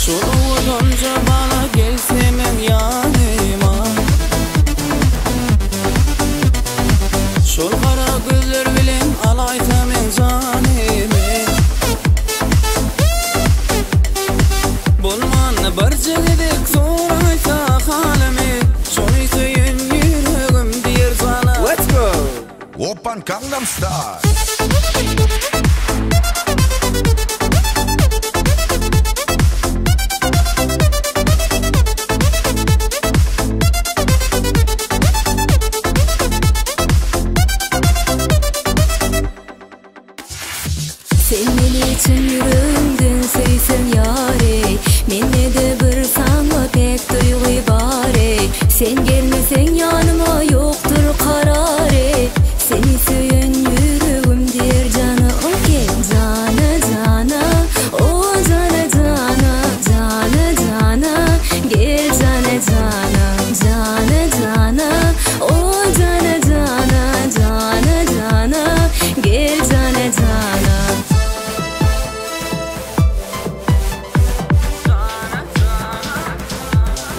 Şol owadanja bala gelse meň ýanyma. Şol gara gözler bilen alaýsa meň janymy. Bolmanda birje gezek soraýsa halymy. Şony söýen ýüregim diýer jana. Let's go! Oppan Gangnam Style. Sen meni çyn ýüregimden söýseň ýar-eý, Mende-de bir saňa pek duýgy bar-eý. Sen gelmeseň ýanyma ýokdur karar-eý, Seni söýen ýüregim diýer jana okey. Jana jana, o jana jana, jana jana, gel jana jana, jana jana, o jana jana, jana jana, gel jana jana.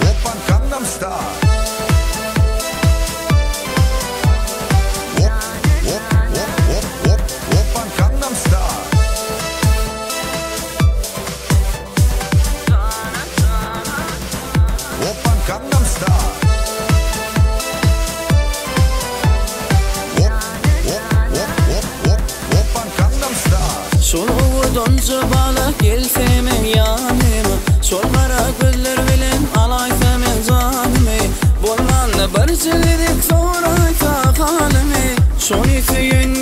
Oppan Gangnam Style. Op, op, op, op, op, Oppan Gangnam Style. Oppan Gangnam Style. Op, op, op, op, op, Oppan Gangnam Style. Şol owadanja bala gelse meň ýanyma. Şol gara gözler bilen alaýsa meň janymy. Bolmanda birje gezek soraýsa halymy. Şony söýen